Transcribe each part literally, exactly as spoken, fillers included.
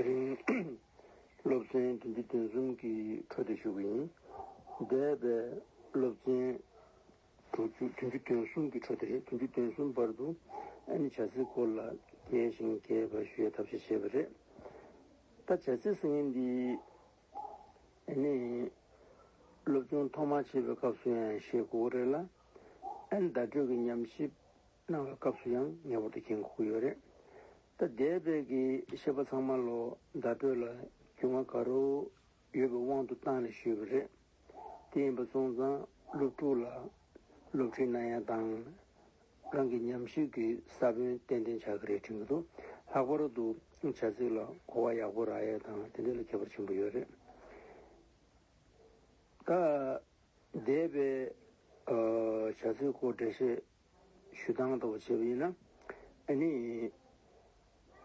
དེ་རིང་སློབ་ཚན་བདུན་ཅུ་དོན་གསུམ་གྱི་འཕྲོ་དེ་ཞུ་གི་ཡིན། འདས་པའི་སློབ་ཚན་དྲུག་ཅུ་བདུན་ཅུ་དོན་གསུམ་གྱི་འཕྲོ་དེ་རེད། བདུན་ཅུ་དོན་གསུམ་བར་དུ་ཨ་ནི་བྱ་ཚིག་སྐོར་ལ་རྒྱས་ཤིང་རྒྱས་པ་ཞུ་ཡའི་ཐབས་ཤེས་བྱས་པ་རེད། ད་བྱ་ཚིག་ཟེར་མཁན་འདི་ཨ་ནི་སློབ་སྦྱོང་ཐོག་མར་བྱེད་པའི་སྐབས་སུ་ཡང་ཤེས་དགོས་རེད་ལ། ཨ་ནི་བརྡ་སྤྲོད་ཀྱི་ཉམས་ཞིབ་གནང་བའི་སྐབས་སུ་ཡང་ངེས་པར་དུ་མཁྱེན་དགོས་ཀྱི་ཡོད་རེད། ད་འདས་པའི་གི་བཤད་པ་ཚང་མ་ལོ་བརྡ་སྤྲོད་ལ་རྒྱུས་མངའ་ག་རེ་ཡོད་པའི་དབང་དུ་བཏང་ནས་ཞུས་པ་རེད། དེ་ཡིན་པ་སོང་ཙང་སློབ་ཕྲུག་ལ་སློབ་ཁྲིད་གནང་ཡ་དང་། རང་གི་ཉམས་ཞིབ་ཀྱི་ས་བོན་ཏན་ཏན་ཆགས་ཀྱི་རེད་དྲན་གྱི་འདུག་ལྷག་པར་དུ་བྱ་ཚིག་ལ་གོ་བ་ཡག་པོ་རག་ཡ་དང་དེ་འདྲ་ལ་ཁྱད་པར་ཆེན་པོ་ཡོད་རེད། ད་འདས་པའི་ཨ་བྱ་ཚིག་སྐོར་འགྲེལ་བཤད་ཞུ་སྟངས་ལྟ་བུ་བྱས་པ་ཡིན་ན། ཨ་ནི་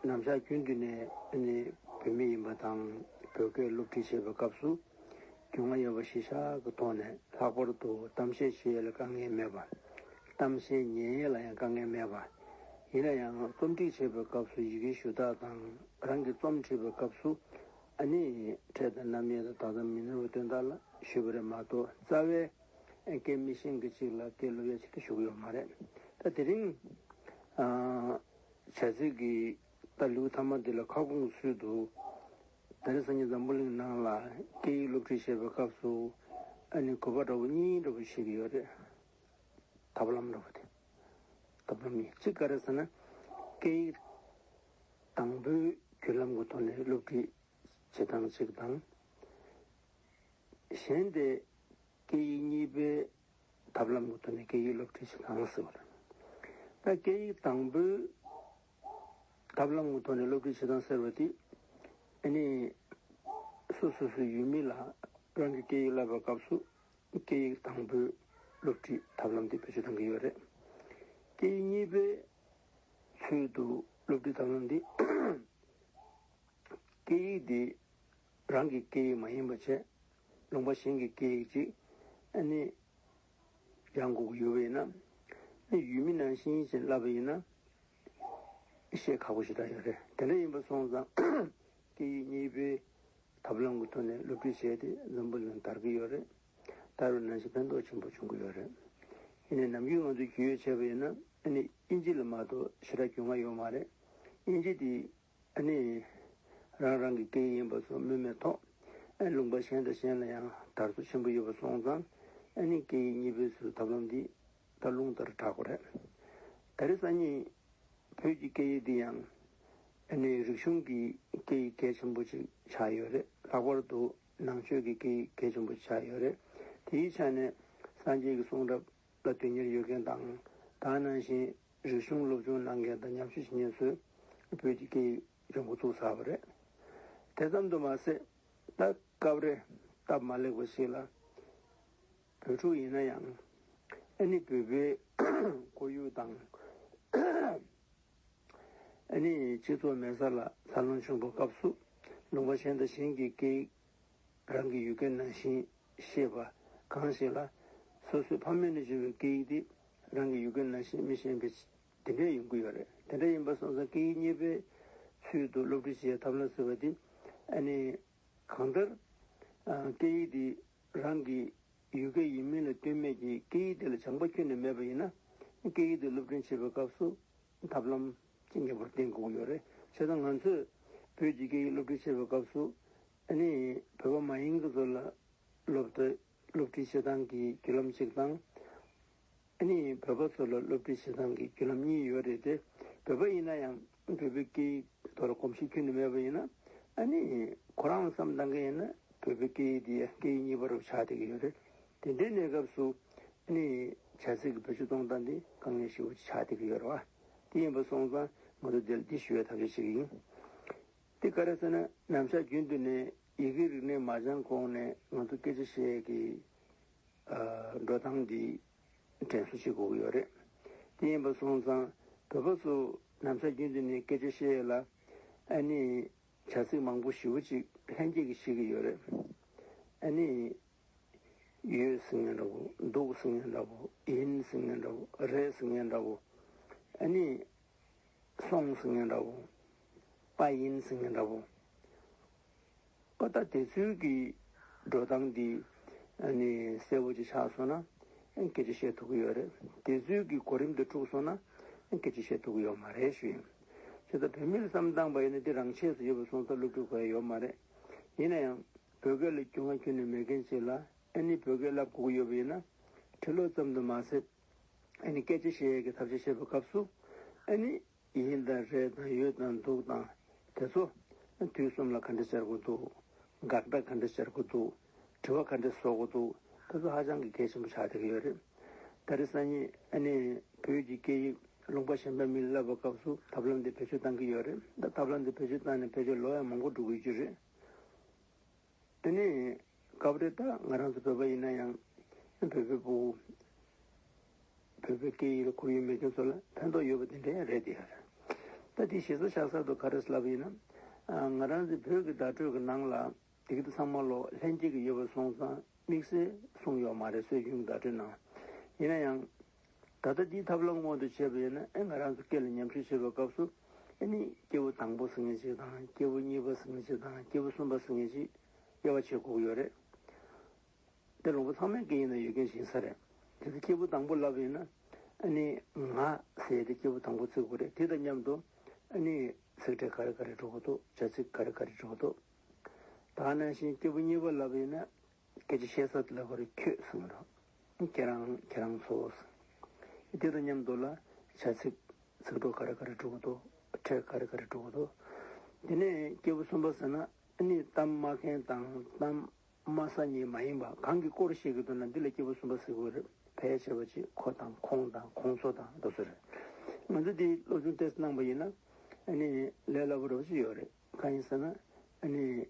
ནམ་ཞག་རྒྱུན་དུ་ནས་ཨ་ནི་བོད་མི་ཡིན་པ་དང་བོད་སྐད་སློབ་ཁྲིད་བྱེད་པའི་སྐབས་སུ་རྒྱུས་མངའ་ཡོད་པ་གཞི་བཞག་གི་ཐོག་ནས་ལྷག་པར་དུ་གཏམ་བཤད་བྱེད་ཡས་ལ་དཀའ་ངལ་མེད་པ། གཏམ་བཤད་ཉན་ཡས་ལ་ཡང་དཀའ་ངལ་མེད་པ། ཡིན་ན་ཡང་རྩོམ་སྒྲིག་བྱེད་པའི་སྐབས་སུ་ཡི་གེ་ཞུ་དག་དང་རང་གི་རྩོམ་བྲིས་པའི་སྐབས་སུ་ཨ་ནི་འཕྲལ་དང་རྣམ་དབྱེ་དང་དག་དང་མི་ནོར་བའི་དོན་དག་ལ་ཞུས་པ་རེད་མ་གཏོགས་རྩ་བའི་སྐད་མི་ཤེས་མཁན་ཅིག་ལ་སྐད་སློབ་ཡ་ཆེད་དུ་ཞུ་གི་ཡོད་མ་རེད། ད་དེ་རིང་ཨ་བྱ་ཚིག་གི་ད་ལེའུ་ཐ་མ་འདི་ལ་ཁ་སྐོང་གི་ཚུལ་དུ། ད་རེས་སང་ཉིན་འཛམ་བུ་གླིང་ནང་ལ་སྐད་ཡིག་སློབ་ཁྲིད་བྱེད་པའི་སྐབས་སུ་ཨ་ནི་དགོས་པ་འདྲ་བོ་གཉིས་འདྲ་བོ་ཞིག་ཡོད་རེད། ཐབས་ལམ་འདྲ་བོ་དེ། ཐབས་ལམ་གཉིས་གཅིག་ག་རེ་ཟེར་ན། སྐད་ཡིག་དང་པོའི་བརྒྱུད་ལམ་གྱི་ཐོག་ནས་སློབ་ཁྲིད་བྱེད་སྟངས་གཅིག་དང་། གཞན་དེ་སྐད་ཡིག་གཉིས་པའི་ཐབས་ལམ་གྱི་ཐོག་ནས་སྐད་ཡིག་སློབ་ཁྲིད་བྱེད་སྟངས་ཟེར་བ་རེད། ད་སྐད་ཡིག་དང་པོའི་ཐབས་ལམ་གྱི་ཐོག་ནས་སློབ་ཁྲིད་བྱེད་སྟངས་ཟེར་བ་དེ་ཨ་ནི་སོ་སོ་སོའི་ཡུལ་མི་ལ་རང་གི་སྐད་ཡིག་བསླབ་པའི་སྐབས་སུ་སྐད་ཡིག་དང་པོའི་སློབ་ཁྲིད་ཐབས་ལམ་དེ་བེད་སྤྱོད་གཏོང་གི་ཡོད་རེད། སྐད་ཡིག་གཉིས་པའི་ཚུལ་དུ་སློབ་ཁྲིད་ཐབས་ལམ་འདི། སྐད་ཡིག་འདི་རང་གི་སྐད་ཡིག་མ་ཡིན་པ་བྱས། ལུང་པ་གཞན་གྱི་སྐད་ཡིག་ཅིག་ཨ་ནི་སྦྱང་དགོས་ཀྱི་ཡོད་པ་ཡིན་ན། ཨ་ནི་ཡུལ་མི་ནང་བཞིན་བྱས་བསླབ་པ་ཡིན་ན་ཤེས་ཁག་པོ་ཞེ་དྲག་ཡོད་རེད། དེ་འདྲ་ཡིན་པ་སོང་ཙང་སྐད་ཡིག་གཉིས་པའི་ཐབས་ལམ་གྱི་ཐོག་ནས་སློབ་ཁྲིད་བྱས་ཏེ་འཛམ་བུ་གླིང་དར་གྱི་ཡོད་རེད། དར་བའི་ནང་བཞིན་ཕན་ཐོགས་ཆེན་པོ་བྱུང་གི་ཡོད་རེད། ཡིན་ནའི་ནམ་རྒྱུན་ང་ཚོས་རྒྱུས་ཡོད་བྱས་པ་ཡིན་ན་ཨ་ནི་དབྱིན་ཇི་ལ་མ་གཏོགས་ཞེ་དྲག་རྒྱུས་མངའ་ཡོད་མ་རེད། དབྱིན་ཇི་དེ་ཨ་ནི་རང་རང་གི་སྐད་ཡིག་ཡིན་པ་སོགས་སྨོས་མེད་ཐོག་ཨ་ལུང་པ་གཞན་དང་གཞན་ལ་ཡང་དར་སྲོལ་ཆེན་པོ་ཡོད་པ་སོང་ཙང་ཨ་ནི་སྐད་ཡིག་གཉིས་པའི་ཚུལ་ཐབས་ལམ་འདི་ད་རླུང་ལྟར་གྲགས་པ་རེད། ད་རེས་སང་ཉིན་བོད་ཀྱི་སྐད་ཡིག་འདི་ཡང་ཨ་ནི་རིག་གཞུང་གི་སྐད་ཡིག་གལ་ཆེན་པོ་ཅིག་ཆགས་ཡོད་རེད། ལྷག་པར་དུ་ནང་ཆོས་ཀྱི་སྐད་ཡིག་གལ་ཆེན་པོ་ཆགས་ཡོད་རེད། དེའི་ཆ་ནས་སངས་རྒྱས་ཀྱི་གསུང་རབ་ལ་དོན་གཉེར་ཡོད་མཁན་དང་། ད་ག་ནང་བཞིན་རིག་གཞུང་སློབ་སྦྱོང་གནང་མཁན་དང་ཉམས་ཞིབ་བྱེད་མཁན་ཚོས་བོད་ཀྱི་སྐད་ཡིག་སྦྱོང་འགོ་བཙུགས་ཚར་བ་རེད། དེ་ཙམ་དུ་མ་ཟད། ད་སྐབས་རེ་སྟབས་མ་ལེགས་པ་ཞིག་ལ་བོད་ཕྲུག་ཡིན་ན་ཡང་ཨ་ནི་བོད་པའི་ཁོར་ཡུག་དང་ཨ་ནི་སྤྱི་ཚོགས་མེད་ས་ལ་འཚར་ལོངས་བྱུང་བའི་སྐབས་སུ་ལུང་པ་གཞན་དང་གཞན་གྱི་སྐད་ཡིག་རང་གི་ཡུལ་སྐད་ནང་བཞིན་ཤེས་པ་གང་ཞིག་ལ། སོ་སོའི་ཕ་མེས་ནས་བྱུང་བའི་སྐད་ཡིག་དེ་རང་གི་ཡུལ་སྐད་ནང་བཞིན་མི་ཤེས་པའི་དེ་འདྲ་ཡོང་གི་ཡོད་རེད། དེ་འདྲ་ཡིན་པ་སོང་ཙང་སྐད་ཡིག་གཉིས་པའི་ཚུལ་དུ་སློབ་ཁྲིད་བྱེད་ཐབས་ལ་ཟེར་བ་དེ་ཨ་ནི་གང་ལྟར་ཨ་སྐད་ཡིག་དེ་རང་གི་ཡུལ་སྐད་ཡིན་མིན་ལ་ལྟོས་མེད་ཀྱི་སྐད་ཡིག་དེ་ལ་སྦྱངས་པ་ཁྱོན་ནས་མེད་པ་ཡིན་ན་སྐད་ཡིག་དེ་སློབ་སྦྱོང་བྱེད་པའི་སྐབས་སུ་ཐབས་ལམ་ཅིག་ངེས་པར་བསྟེན་དགོས་ཀྱི་ཡོད་རེད། བྱས་ཙང་ང་ཚོས་བོད་ཀྱི་སྐད་ཡིག་སློབ་ཁྲིད་བྱེད་པའི་སྐབས་སུ་ཨ་ནི་བོད་པ་མ་ཡིན་གྱི་ཚོ་ལ་སློབ་གྲྭ་སློབ་ཁྲིད་བྱེད་སྟངས་ཀྱི་བརྒྱུད་ལམ་གཅིག་དང་། ཨ་ནི་བོད་པ་ཚོ་ལ་སློབ་ཁྲིད་བྱེད་སྟངས་ཀྱི་བརྒྱུད་ལམ་གཉིས་ཡོད་རེད་དེ། བོད་པ་ཡིན་ན་ཡང་བོད་པའི་སྐད་ཡིག་ཐོག་ལ་གོམས་གཤིས་ཁྱོན་ནས་མེད་པ་ཡིན་ན་ཨ་ནི་ཁོ་རང་བསམ་བཏང་མཁན་ཡིན་ན་བོད་པའི་སྐད་ཡིག་དེ་སྐད་ཡིག་གཉིས་པ་རུ་ཆགས་བསྡད་ཀྱི་ཡོད་རེད། དེ་འདྲའི་གནས་སྐབས་སུ་ཨ་ནི་བྱ་ཚིག་གི་བེད་སྤྱོད་གཏོང་སྟངས་དེ་དཀའ་ངལ་ཞེ་པོ་ཅིག་ཆགས་བསྡད་ཀྱི་ཡོད་རེད་བ། དེ་ཡིན་པ་སོང་ཙང་ང་ཚོ་འདིར་འདི་ཞུ་བའི་ཐབས་ཤེས་བྱེད་ཀྱི་ཡིན། དེ་ག་རེ་ཟེར་ན་ནམ་ཞག་རྒྱུན་དུ་ནས་ཡི་གེ་རིག་གནས་མ་སྦྱངས་གོང་ནས་ང་ཚོ་སྐད་ཆ་བཤད་ཡས་ཀྱི་ཨ་འགྲོ་སྟངས་འདི་དྲན་གསོ་བྱེད་དགོས་ཀྱི་ཡོད་རེད། དེ་ཡིན་པ་སོང་ཙང་བོད་པ་ཚོ་ནམ་ཞག་རྒྱུན་དུ་ནས་སྐད་ཆ་བཤད་ཡས་ལ་ཨ་ནི་བྱ་ཚིག་མང་པོ་ཞེ་པོ་ཅིག་ལྷན་སྐྱེས་ཀྱིས་ཤེས་ཀྱི་ཡོད་རེད། ཨ་ནི་ཡོད་ཟེར་མཁན་འདྲ་བོ། འདུག་ཟེར་མཁན་འདྲ་བོ། ཡིན་ཟེར་མཁན་འདྲ་བོ། རེད་ཟེར་མཁན་འདྲ་བོ། ཨ་ནི་སོང་ཟེར་མཁན་འདྲ་བོ། པ་ཡིན་ཟེར་མཁན་འདྲ་བོ། ཨོ་ད་དེ་ཚོའི་གི་འགྲོ་སྟངས་འདི་ཨ་ནི་གསལ་པོ་ཅིག་ཆགས་སོང་ན་སྐད་ཆ་བཤད་ཐུབ་ཀྱི་ཡོད་རེད། དེ་ཚོའི་གི་གོ་རིམ་དེ་འཁྲུགས་སོང་ན་སྐད་ཆ་བཤད་ཐུབ་ཀྱི་ཡོད་མ་རེད་ཞུ་ཡིན། བྱས་ཙང་བོད་མིར་བསམ་བཏང་པ་ཡིན་ན་འདི་རང་ཆས་སུ་ཡོད་པ་སོང་ཙང་སློབ་ཕྲུག་གོ་ཡ་ཡོད་མ་རེད། ཡིན་ན་ཡང་བོད་སྐད་ལ་རྒྱུས་མངའ་ཁྱོན་ནས་མེད་མཁན་ཅིག་ལ་ཨ་ནི་བོད་སྐད་བསླབ་དགོས་ཀྱི་ཡོད་པ་ཡིན་ན་ཁྲིད་ལོ་ཙམ་དུ་མ་ཟད་ཨ་ནི་སྐད་ཆ་བཤད་ཡས་ཀྱི་ཐབས་ཤེས་བྱེད་པའི་སྐབས་སུ་ཨ་ནི། ཡིན་དང་རེད་དང་ཡོད་དང་འདུག་དང་དེ་ཚོ་དུས་གསུམ་ལ་ག་འདྲ་སྦྱར་དགོས་འདུག་དགག་སྒྲ་ག་འདྲ་སྦྱར་དགོས་འདུག་དྲི་བ་ག་འདྲ་བཟོ་དགོས་འདུག་དེ་ཚོ་ཧ་ཅང་གི་གལ་ཆེན་པོ་ཆགས་བསྡད་ཀྱི་ཡོད་རེད། ད་རེས་སང་ཉིན་ཨ་ནི་བོད་ཀྱི་སྐད་ཡིག་ལུང་པ་གཞན་པའི་མིས་བསླབ་པའི་སྐབས་སུ་ཐབས་ལམ་འདི་བེད་སྤྱོད་གཏང་གི་ཡོད་རེད། ད་ཐབས་ལམ་འདི་བེད་སྤྱོད་བཏང་ནས་ཕལ་ཆེར་ལོ་ཡང་མང་པོ་འགྲོ་གི་ཡོད་ཀྱི་རེད། དེ་ནས་སྐབས་རེ་ད་ང་རང་ཚོ་བོད་པ་ཡིན་ན་ཡང་བོད་པའི་ཕྲུ་གུ་བོད་པའི་སྐད་ཡིག་ལ་ཁོར་ཡུག་མེད་མཁན་ཚོ་ལ་ཕན་ཐོགས་ཡོད་པ་དེ་འདྲ་ཡང་རེད་དེ་ཡ་རེད། ད་དེ་གཞི་རྩ་ཆགས་ས་དེ་ག་རེ་ལབ་ཡིན་ན། ང་རང་ཚོའི་བོད་ཀྱི་བརྡ་སྤྲོད་ཀྱི་ནང་ལ་དེ་ག་དེ་ཚང་མ་ལོ་ལྷན་སྐྱེས་ཀྱི་ཡོད་པ་སོང་ཙང་དམིགས་བསལ་གསུངས་ཡོད་མ་རེད། སྲོལ་རྒྱུན་གྱི་བརྡ་སྤྲོད་ནང་། ཡིན་ན་ཡང་། ད་ལྟ་འདིའི་ཐབས་ལམ་སྔོན་དུ་བྱས་པ་ཡིན་ན་ཨེ་ང་རང་ཚོ་སྐད་ལ་ཉམས་ཞིབ་བྱེད་པའི་སྐབས་སུ་ཨེ་ནི་སྐྱེས་བུ་དང་པོ་ཟེར་མཁན་ཅིག་དང་སྐྱེས་བུ་གཉིས་པ་ཟེར་མཁན་ཅིག་དང་སྐྱེས་བུ་གསུམ་པ་ཟེར་མཁན་ཅིག་དབྱེ་བ་ཕྱེ་དགོས་ཀྱི་ཡོད་རེད། འདི་ལུང་པ་ཚང་མའི་སྐད་ཡིག་ནང་ཡོད་མཁན་ཞིག་ཡིན་ས་རེད། དེ་ཚོ་སྐྱེས་བུ་དང་པོ་ལབ་ཡིན་ན་ཨེ་ནི་ང་ཟེར་ཏེ་སྐྱེས་བུ་དང་པོ་བརྩི་དགོས་རེད། དེ་དང་མཉམ་དུ་ཨེ་ནི་ཚིག་ཕྲད་ག་རེ་ག་རེ་འགྲོ་གི་འདུག་བྱ་ཚིག་ག་རེ་ག་རེ་འགྲོ་གི་འདུག་ད་ག་ནང་བཞིན་སྐྱེས་བུ་གཉིས་པ་ལབ་ཡིན་ན། སྐད་ཆ་བཤད་ས་དེ་ལ་ག་རེ་ཁྱོད་གསུངས་རོགས། ཁྱེད་རང་ཁྱེད་རང་ཚོ། དེ་དང་མཉམ་དུ་ལ་བྱ་ཚིག་ཚིག་གྲོགས་ག་རེ་ག་རེ་འགྲོ་གི་འདུག་ཕྲད་ག་རེ་ག་རེ་འགྲོ་གི་འདུག་དེ་ནས་སྐྱེས་བུ་གསུམ་པ་ཟེར་ན་ཨ་ནི་གཏམ་སྨྲ་མཁན་དང་གཏམ་སྨྲ་ས་གཉིས་མ་ཡིན་པ་གང་གི་སྐོར་བཤད་ཀྱི་འདུག་ན་འདི་ལ་སྐྱེས་བུ་གསུམ་པ་ཟེར་གྱི་ཡོད་རེད། ཕལ་ཆེ་བ་ཅིག་ཁོ་དང་ཁོང་དང་ཁོང་ཚོ་དང་འདུག་སེ་རེད། ང་ཚོ་འདི་སློབ་སྦྱོང་ཏོག་ཙམ་གནང་པ་ཡིན་ན་ཨ་ནི་ལས་སླ་པོ་རོབ་ཅིག་ཡོད་རེད། གང་ཡིན་ཟེར་ན་ཨ་ནི།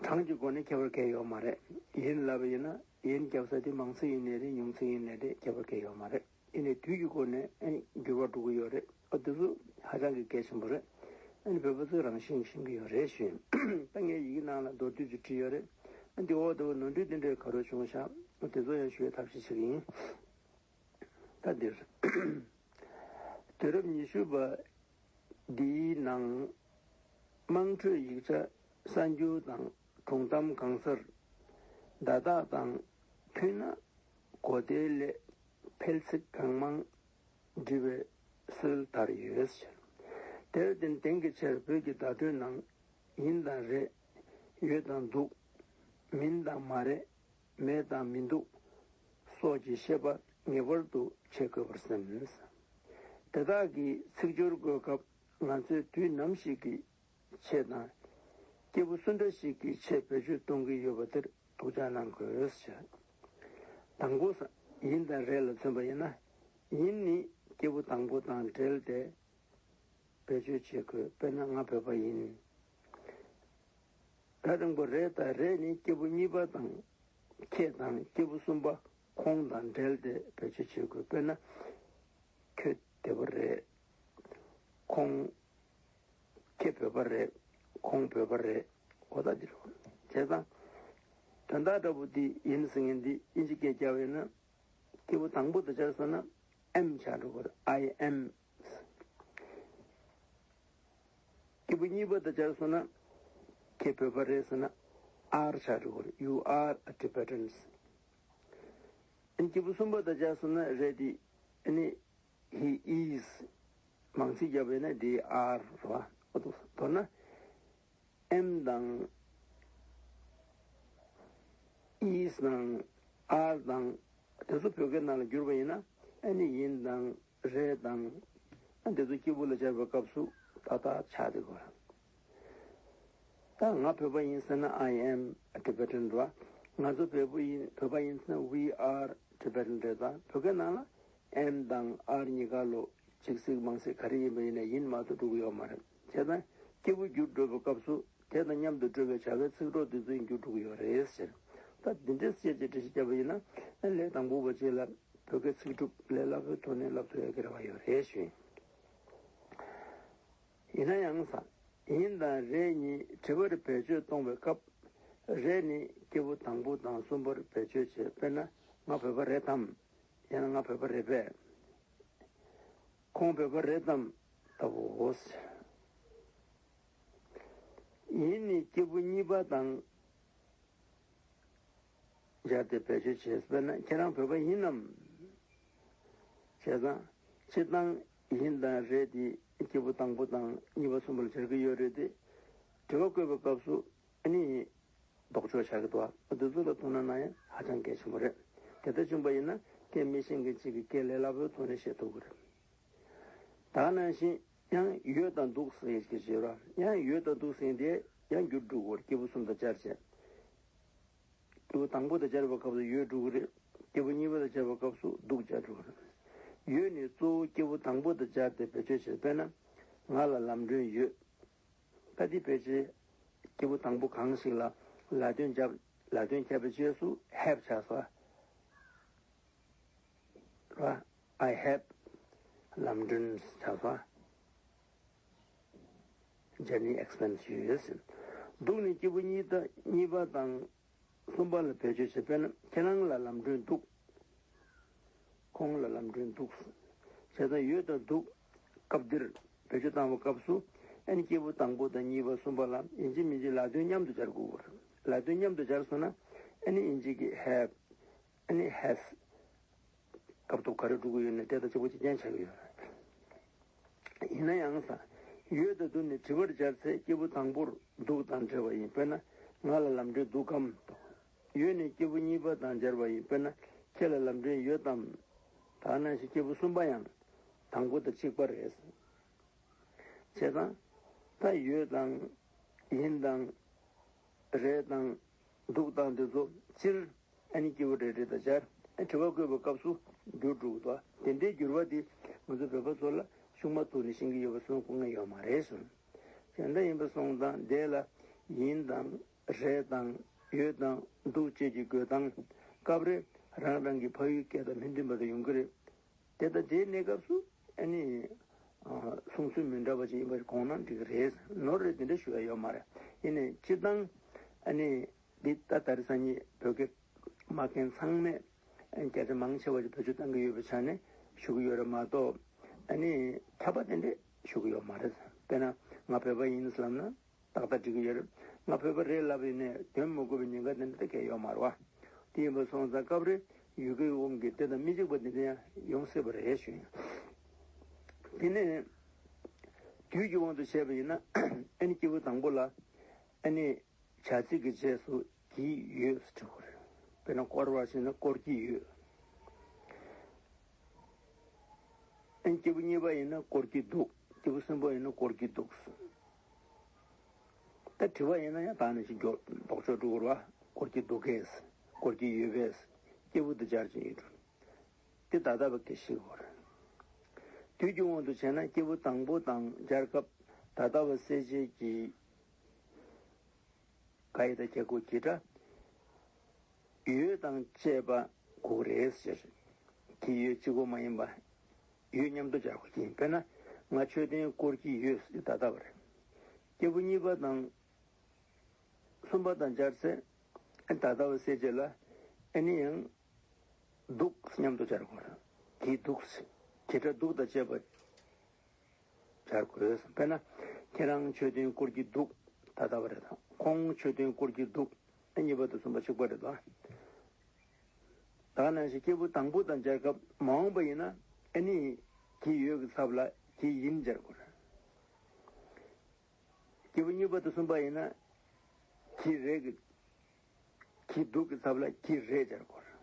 གྲངས་ཀྱི་སྒོ་ནས་ཁྱད་པར་གང་ཡང་ཡོད་མ་རེད། ཡིན་ལབ་པ་ཡིན་ན་ཡིན་རྒྱབ་ས་དེ་མང་ཚིག་ཡིན་ནའི་རེད། ཉུང་ཚིག་ཡིན་ནའི་རེད། ཁྱད་པར་གང་ཡང་ཡོད་མ་རེད། ཡིན་ནའི་དུས་ཀྱི་སྒོ་ནས་ཨ་ནི་འགྱུར་བ་འགྲོ་གི་ཡོད་རེད། ཨ་དེ་ཚོ་ཧ་ཅང་གི་གལ་ཆེན་པོ་རེད། ཨ་ནི་བོད་པ་ཚོས་རང་བཞིན་ཤེས་ཀྱི་ཡོད་རེད་ཞུ་ཡིན། ད་ངས་ཡི་གེ་ནང་ལ་མདོར་བསྡུས་ཅིག་བྲིས་ཡོད་རེད། ཨ་འདི་འོག་ཏུ་ནོར་འཁྲུལ་དེ་འདྲའི་ག་རེ་བྱུང་ཤག་ཨ་དེ་ཚོ་ཡང་ཞུ་བའི་ཐབས་ཤེས་བྱེད་ཀྱི་ཡིན། ད་འདིར། དུས་རབས་ཉི་ཤུ་པ་འདིའི་ནང་དམངས་ཁྲོད་ཡིག་ཆ་གསར་འགྱུར་དང་སྒྲུང་གཏམ་གང་སར་བརྡ་དག་དང་མཐུན་ན་གོ་བདེའི་སླད་ཕལ་ཚིག་གང་མང་འབྲི་བའི་སྲོལ་དར་ཡོད་ཟེར། དེར་བརྟེན་དེང་གི་ཆར་བོད་ཀྱི་བརྡ་སྤྲོད་ནང་ཡིན་དང་རེད། ཡོད་དང་འདུག་མིན་དང་མ་རེད། མེད་དང་མི་འདུག་སོགས་ཀྱི་བཤད་པ་ངེས་པར་དུ་བྱེད་དགོས་པར་སེམས། དེ་དག་གི་ཚིག་སྦྱོར་འགོད་སྐབས་ང་ཚོས་དུས་ནམ་ཞིག་གི་ཆེད་དང་། སྐྱེས་བུ་སུ་འདྲ་ཞིག་གི་ཆེད་བེད་སྤྱོད་གཏོང་གི་ཡོད་པ་དེར་སྡུག་ཅག་གནང་དགོས་ཞེས། དང་པོ་ས་ཡིན་དང་རེད་ལ་མཚོན་པ་ཡིན་ན། ཡིན་ནི་སྐྱེས་བུ་དང་པོ་དང་འབྲེལ་ཏེ་བེད་སྤྱོད་བྱེད་དགོས། དཔེར་ན་ང་བོད་པ་ཡིན། ད་དང་པོ་རེད་དང་རེད་ནི་སྐྱེས་བུ་གཉིས་པ་དང་ཁྱེད་དང་སྐྱེས་བུ་གསུམ་པ་ཁོང་དང་འབྲེལ་ཏེ་བེད་སྤྱོད་བྱེད་དགོས། དཔེར་ན། ཁྱོད་བདེ་པོ་རེད། ཁོང་། ཁྱེད་བོད་པ་རེད། ཁོང་བོད་པ་རེད། འོ་ད་འདི་རེད། བྱས་ཙང་། དོན་དག་འདྲ་པོ་འདི་ཡིན་ཟེར་མཁན་འདི་དབྱིན་ཇི་སྐད་རྒྱབ་ཡོད་ན། སྐྱེས་བུ་དང་པོ་དེ་སྦྱར་སོང་ན་am ཆགས་འགྲོ་གི་རེད། I am། སྐྱེས་བུ་གཉིས་པ་དེ་སྦྱར་སོང་ན། ཁྱེད་བོད་པ་རེད་ཟེར་ན་are ཆགས་འགྲོ་གི་རེད། You are a Tibetan། ཨ་ནི་སྐྱེས་བུ་གསུམ་པ་དེ་སྦྱར་སོང་ན་རེད་དེ། ཨ་ནི་he is། མང་ཚིག་བརྒྱབ་པས་ན་འདི་are རེད་བ། འོ་འདུག་མདོར་ན། am དང་is དང་are དང་དེ་ཚོ་བོད་སྐད་ནང་ལ་བསྒྱུར་བ་ཡིན་ན་ཨ་ནི་ཡིན་དང་རེད་དང་ཨ་དེ་ཚོ་སྐྱེས་བུ་ལ་སྦྱར་བའི་སྐབས་སུ་ཏག་ཏག་ཆགས་བསྡད་དགོས། ད་ང་བོད་པ་ཡིན་ཟེར་ན་I am a Tibetan རེད་བ། ང་ཚོ་བོད་པ་ཡིན་བོད་པ་ཡིན་ཟེར་ན་we are Tibetan རེད། ད་བོད་སྐད་ནང་ལ་am དང་are གཉིས་ཀ་ལོ་གཅིག་ཚིག་མང་ཚིག་ག་རེ་ཡིན་པ་ཡིན་ན་ཡིན་མ་གཏོགས་འགྲོ་གི་ཡོད་མ་རེད། བྱས་ཙང་སྐྱེས་བུ་བསྒྱུར་འགྲོ་བའི་སྐབས་སུ་དེ་དང་མཉམ་དུ་འགྲོ་བའི་བྱ་བའི་ཚིག་གྲོགས་དེ་ཚོ་ཡིན་རྒྱུ་འགྲོ་གི་ཡོད་རེད་ཟེར། ད་འདི་འདྲའི་སྐད་ཆ་འགྲེལ་བཤད་བརྒྱབ་པ་ཡིན་ན་ལས་དང་པོ་བ་ཅིག་ལ་བོད་སྐད་ཚིག་གྲུབ་ལས་སླ་པོའི་ཐོག་ནས་ལབ་ཐུབ་ཡག་གི་རེ་བ་ཡོད་རེད་ཞུ་ཡིན། ཡིན་ན་ཡང་ས། ཡིན་དང་རེད་གཉིས་དྲི་བར་བེད་སྤྱོད་གཏོང་བའི་སྐབས། རེད་ནི་སྐྱེས་བུ་དང་པོ་དང་གསུམ་པར་བེད་སྤྱོད་བྱེད། དཔེར་ན་ང་བོད་པ་རེད་དམ། ཡང་ན་ང་བོད་པ་རེད་པས། ཁོང་བོད་པ་རེད་དམ། ལྟ་བུའོ། ཡིན་ནི་སྐྱེས་བུ་གཉིས་པ་དང་སྦྱར་ཏེ་བེད་སྤྱོད་བྱས། དཔེར་ན་ཁྱེད་རང་བོད་པ་ཡིན་ནམ། བྱས་ཙང་སྤྱིར་བཏང་ཡིན་དང་རེད་དེ་སྐྱེས་བུ་དང་པོ་དང་གཉིས་པ་གསུམ་པ་ལ་སྦྱར་གྱི་ཡོད་རེད་དེ། དྲི་བ་བཀོད་པའི་སྐབས་སུ་ཨ་ནི་ལྡོག་ཕྱོགས་ཆགས་ཀྱི་འདུག་འདི་ཚོ་ལ་ཐུགས་སྣང་གནང་ཡ་ཧ་ཅང་གལ་ཆེན་པོ་རེད། དེ་ལྟར་བྱུང་པ་ཡིན་ན་སྐད་མི་ཤེས་མཁན་གཅིག་གིས་སྐད་ལས་སླ་པོའི་ཐོག་ནས་བཤད་ཐུབ་ཀྱི་རེད། ད་ག་ནང་བཞིན་ཡང་ཡོད་དང་འདུག་ཟེར་གྱི་བྱེད་ར། ཡང་ཡོད་དང་འདུག་ཟེར་དེ་ཡང་འགྱུར་འགྲོ་གི་རེད། སྐྱེས་བུ་གསུམ་དང་སྦྱར་བྱས། སྐྱེས་བུ་དང་པོ་དང་སྦྱར་བའི་སྐབས་སུ་ཡོད་འགྲོ་གི་རེད། སྐྱེས་བུ་གཉིས་པ་དང་སྦྱར་བའི་སྐབས་སུ་འདུག་སྦྱར་འགྲོ་གི་རེད། ཡོད་ནི་གཙོ་བོ་སྐྱེས་བུ་དང་པོ་དང་སྦྱར་ཏེ་བེད་སྤྱོད་བྱེད། དཔེར་ན་ང་ལ་ལམ་གྲོན་ཡོད། ད་འདི་ཕལ་ཆེར་སྐྱེས་བུ་དང་པོ་གང་ཞིག་ལ་ལ་དོན་བརྒྱབ། ལ་དོན་བརྒྱབ་པའི་རྗེས་སུ་have ཆགས་སོང་། ར། I have ལམ་གྲོན་ཆགས་སོང་། Journey expense ཡོད་ཟེར། འདུག་ནི་སྐྱེས་བུ་གཉིས་དང་གཉིས་པ་དང་གསུམ་པ་ལ་བེད་སྤྱོད་བྱེད། དཔེར་ན་ཁྱེད་རང་ལ་ལམ་གྲོན་འདུག་ཁོང་ལ་ལམ་གྲོན་འདུག་བྱས་ཙང་ཡོད་དང་འདུག་སྐབས་འདིར་བེད་སྤྱོད་བཏང་བའི་སྐབས་སུ་ཨ་ནི་སྐྱེས་བུ་དང་པོ་དང་གཉིས་པ་གསུམ་པ་ལ་ཡིན་གཅིག་མིན་གཅིག་ལ་དོན་མཉམ་དུ་སྦྱར་དགོས་པ་རེད། ལ་དོན་མཉམ་དུ་སྦྱར་སོང་ན་ཨ་ནི་ཡིན་གཅིག་གི་have ཨ་ནི་has སྐབས་ཐོག་ག་རེ་འགྲོ་གི་ཡོད་ན་དེ་དང་གཅིག་པ་གཅིག་རྐྱང་ཆགས་ཀྱི་ཡོད་རེད། ཡིན་ན་ཡང་ས། ཡོད་དང་འདུག་ནི་དྲི་བར་སྦྱར་ཚེ་སྐྱེས་བུ་དང་པོར་འདུག་དང་འབྲེལ་བ་ཡིན། དཔེར་ན་ང་ལ་ལམ་གྲོན་འདུག་གམ། ཡོད་ནི་སྐྱེས་བུ་གཉིས་པ་དང་སྦྱར་བ་ཡིན། དཔེར་ན་ཁྱེད་ལ་ལམ་གྲོན་ཡོད་དམ། ད་ནང་བཞིན་སྐྱེས་བུ་གསུམ་པ་ཡང་དང་པོ་དང་གཅིག་པ་རེད། བྱས་ཙང་ད་ཡོད་དང་ཡིན་དང་རེད་དང་འདུག་དང་དེ་ཚོ་སྤྱིར་ཨ་ནི་སྐྱེས་བུ་རེ་རེ་དང་སྦྱར་དྲི་བ་བཀོད་པའི་སྐབས་སུ་འགྱུར་འགྲོ་གི་འདུག་དེ་འདྲའི་འགྱུར་བ་དེ་ང་ཚོ་བོད་པ་ཚོ་ལ་ཤུགས་མ་ཐུག་ནས་ཤེས་ཀྱི་ཡོད་པ་སོང་དགོས་ངེས་ཡོད་མ་རེད་གསུངས། དེ་འདྲ་ཡིན་པ་སོང་ཙང་དེ་ལ་ཡིན་དང་རེད་དང་ཡོད་དང་འདུག་བཅས་ཀྱི་དགོས་སྟངས་སྐབས་རེ་རང་རང་གི་ཕ་ཡུལ་སྐད་དང་མི་མཐུན་པ་དང་ཡོང་གི་རེད། དེ་ལྟར་དེའི་གནས་སྐབས་སུ་ཨ་ནི་གསུང་ཚུལ་མི་འདྲ་བ་ཅིག་ཡིན་པ་དགོངས་ན་འགྲིག་གི་རེད། ནོར་རེད་དེ་འདྲ་ཞུ་ཡ་ཡོད་མ་རེད། ཡིན་ནའི་སྤྱིར་བཏང་ཨ་ནི་འདི་ད་ད་རེས་སང་ཉིན་བོད་སྐད་སྨྲ་མཁན་ཚང་མས་ཨ་ནི་སྐད་ཆ་མང་ཆེ་བ་ཞིག་བེད་སྤྱོད་གཏང་གི་ཡོད་པའི་ཆ་ནས་ཞུ་གི་ཡོད་རེད་མ་གཏོགས་ཨ་ནི་ཁྱབ་པ་དེ་འདྲ་ཞུ་གི་ཡོད་མ་རེད། དཔེར་ན་ང་བོད་པ་ཡིན་ཟེར་ལབ་ན། ཏག་ཏག་འགྲིག་གི་ཡོད་རེད། ང་བོད་པ་རེད་ལབ་ཡིན་ནའི་དོན་མི་གོ་བའི་ཉེན་ཁ་དེ་འདྲ་ད་གས་ཡོད་མ་རེད་བ། དེ་ཡིན་པ་སོང་ཙང་སྐབས་རེ་ཡུལ་སྐད་དབང་གིས་དེ་དང་མི་གཅིག་པ་དེ་འདྲ་ཡང་ཡོང་སྲིད་པ་རེད་ཞུ་ཡིན། དེ་ནས་དུས་ཀྱི་དབང་དུ་བྱས་པ་ཡིན་ན་ཨ་ནི་སྐྱེས་བུ་དང་པོ་ལ་ཨ་ནི་བྱ་ཚིག་གི་རྗེས་སུ་གྱིས་ཡོད་ཟེར་དགོས་རེད། དཔེར་ན་བསྐོར་བ་ཟེར་ན་བསྐོར་གྱི་ཡོད། ཨ་ནི་སྐྱེས་བུ་གཉིས་པ་ཡིན་ན་བསྐོར་གྱི་འདུག་སྐྱེས་བུ་གསུམ་པ་ཡིན་ན་བསྐོར་གྱི་འདུག་ད་དྲི་བ་ཡིན་ན་ཡང་ད་ནི་ཞིག་མགྱོགས་ལྡོག་ཕྱོགས་འགྲོ་དགོས་རེད་བ། བསྐོར་གྱི་འདུག་གས། བསྐོར་གྱི་ཡོད་པས། སྐྱེས་བུ་དེ་སྦྱར་གྱི་ཡོད་འགྲོ། དེ་ད་ལྟ་བ་སྐད་ཤེས་དགོས་རེད། དུས་ཀྱི་དབང་དུ་བྱས་ན་སྐྱེས་བུ་དང་པོ་དང་སྦྱར་སྐབས་ད་ལྟ་བ་གསལ་བྱེད་ཀྱི་ག་ཡི་ད་ག་གོ་གི་སྒྲ། ཡོད་དང་བཅས་པ་དགོས་རེད་ཟེར། གྱིས་ཡོད་གཅིག་པོ་མ་ཡིན་པ། ཡོད་མཉམ་དུ་སྦྱར་དགོས་ཀྱི་ཡིན། དཔེར་ན་ང་མཆོད་རྟེན་བསྐོར་གྱི་ཡོད་ཟེར་ད་ལྟ་བ་རེད། སྐྱེས་བུ་གཉིས་པ་དང་གསུམ་པ་དང་སྦྱར་ཚེ་ད་ལྟ་བ་གསལ་བྱེད་ལ་ཨ་ནི་ཡང་འདུག་མཉམ་དུ་སྦྱར་དགོས་རེད། གྱིས་འདུག་ཟེར། གྱི་སྒྲ་འདུག་དང་བཅས་པ་སྦྱར་དགོས། དཔེར་ན་ཁྱེད་རང་མཆོད་རྟེན་བསྐོར་གྱི་འདུག་ད་ལྟ་བ་རེད་དང་ཁོང་མཆོད་རྟེན་བསྐོར་གྱི་འདུག་ཨ་གཉིས་པ་དང་གསུམ་པ་གཅིག་པ་རེད་དང་། ད་ག་ནང་བཞིན་སྐྱེས་བུ་དང་པོ་དང་སྦྱར་སྐབས་མ་འོངས་པ་ཡིན་ན་ཨ་ནི་གྱིས་ཡོད་ཀྱི་ཚབ་ལ་གྱིས་ཡིན་སྦྱར་དགོས་རེད། སྐྱེས་བུ་གཉིས་པ་དང་གསུམ་པ་ཡིན་ན་གྱིས་རེད་ཀྱི། གྱིས་འདུག་གི་ཚབ་ལ་གྱིས་རེད་སྦྱར་དགོས་རེད།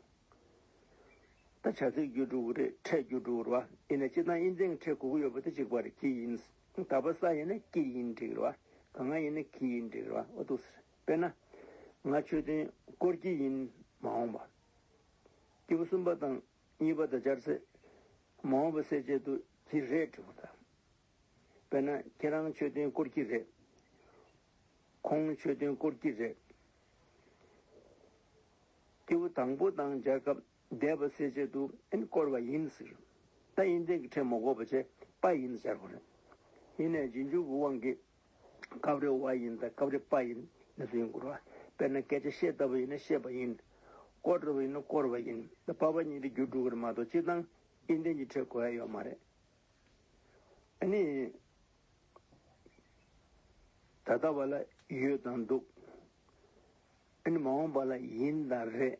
ད་བྱ་ཚིག་འགྱུར་འགྲོ་གི་རེད། ཕྲད་འགྱུར་འགྲོ་གི་རེད་བ། ཡིན་ན་སྤྱིར་བཏང་ཨིན་ཙེང་ཕྲད་དགོས་ཀྱི་ཡོད་པ་དེ་གཅིག་པ་རེད། གྱིས་ཡིན། ད་པ་ས་ཡིན་ན་ཀྱིས་ཡིན་འགྲིག་རེད་བ། ག་ང་ཡིན་ན་གྱིས་ཡིན་འགྲིག་རེད་བ། འོ་འདུག་ཟེར། དཔེར་ན། ང་མཆོད་རྟེན་བསྐོར་གྱི་ཡིན་མ་འོངས་པ། སྐྱེས་བུ་གསུམ་པ་དང་གཉིས་པ་དང་སྦྱར་ཚེ། མ་འོངས་པ་གསལ་བྱེད་དུ་གྱིས་རེད་འགྲིག་པ་དང་། དཔེར་ན་ཁྱེད་རང་མཆོད་རྟེན་བསྐོར་གྱི་རེད། ཁོང་མཆོད་རྟེན་བསྐོར་གྱི་རེད། སྐྱེས་བུ་དང་པོ་དང་སྦྱར་སྐབས་འདས་པ་གསལ་བྱེད་དུ་ཨན་བསྐོར་བ་ཡིན་ཟེར། ད་ཨིན་ཙེང་གི་ཕྲད་མ་དགོས་པ་བྱས་པ་ཡིན་སྦྱར་དགོས་རེད། ཡིན་ནའི་རྗེས་འཇུག་གི་དབང་གིས་སྐབས་རེ་བ་ཡིན་དང་སྐབས་རེ་པ་ཡིན་ནི་ཚོ་ཡོང་དགོས་རེད་བ། དཔེར་ན་སྐད་ཆ་བཤད་ལྟ་བུ་ཡིན་ན་བཤད་པ་ཡིན། བསྐོར་འདྲ་བ་ཡིན་ན་བསྐོར་བ་ཡིན། ད་པ་བ་གཉིས་དེ་འགྱུར་འགྲོ་གི་རེད་མ་གཏོགས་སྤྱིར་བཏང་ཨིན་ཙེང་གི་ཕྲད་དགོས་ཡ་ཡོད་མ་རེད། ཨ་ནི། ད་ ད་ལྟ་བ་ལ་ཡོད་དང་འདུག་ཨ་ནི་མ་འོངས་པ་ལ་ཡིན་དང་རེད།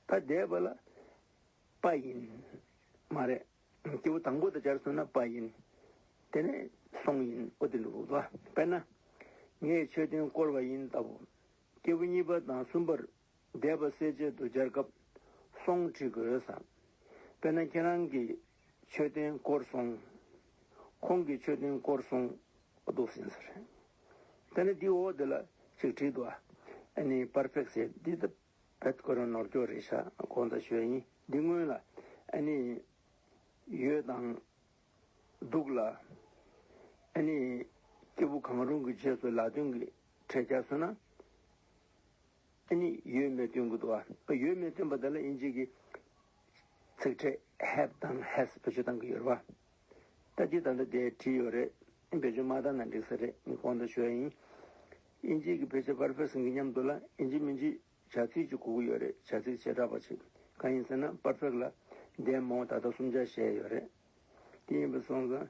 ད་འདས་པ་ལ་པ་ཡིན། མ་རེད། སྐྱེས་བུ་དང་པོ་དེ་སྦྱར་སོང་ན་པ་ཡིན། དེ་ནས་སོང་ཡིན། ཨོ་དེ་འདུག་གོ། དཔེར་ན། ངས་མཆོད་རྟེན་བསྐོར་བ་ཡིན་ལྟ་བུ། སྐྱེས་བུ་གཉིས་པ་དང་གསུམ་པར་འདས་པ་གསལ་བྱེད་དུ་སྦྱར་སྐབས་སོང་བྲི་དགོས་ས། དཔེར་ན་ཁྱེད་རང་གིས་མཆོད་རྟེན་བསྐོར་སོང་། ཁོང་གིས་མཆོད་རྟེན་བསྐོར་སོང་། ཨོ་འདུག་ཟིན་ས་རེད། དེ་ནས་འདི་འོག་དེ་ལ་ཅིག་བྲིས་འདུག་ཨ་ནི་པར་ཕེག་ཟེར་འདི་ད། བེད་ཁོ་རང་ནོར་འཁྱོག་རེད་ཤག་གོང་དུ་ཞུས་ཡིན། འདི་སྔོན་ལ་ཨ་ནི་ཡོད་དང་འདུག་ལ། ཨ་ནི་སྐྱེས་བུ་གང་རུང་གི་རྗེས་སུ་ལ་དོན་གྱི་ཕྲད་སྦྱར་སོང་ན། ཨ་ནི་ཡོད་མེད་སྟོན་གྱི་འདུག་བ། ཡོད་མེད་སྟོན་པ་དེ་ལ་དབྱིན་ཇི་གི་ཚིག་ཕྲད་have དང་has བེད་སྤྱོད་གཏང་གི་ཡོད་རེད་བ། ད་འདི་ད་ལྟ་དེ་བྲིས་ཡོད་རེད། བེད་སྤྱོད་མ་བཏང་ན་འགྲིག་ས་རེད། ངས་གོང་དུ་ཞུས་ཡིན། དབྱིན་ཇི་གི་བེད་སྤྱོད་པར་ཕེག་ཟིན་གྱི་མཉམ་དུ་ལ་ཡིན་གཅིག་མིན་གཅིག་བྱ་ཚིག་ཅིག་དགོས་ཀྱི་ཡོད་རེད། བྱ་ཚིག་བྱེ་བྲག་པ་ཅིག་གང་ཡིན་ཟེར་ན་པར་ཕེག་ལ་འདས་མ་འོངས་ད་ལྟ་གསུམ་ཆར་བཤད་ཡོད་རེད། དེ་ཡིན་པ་སོང་ཙང་།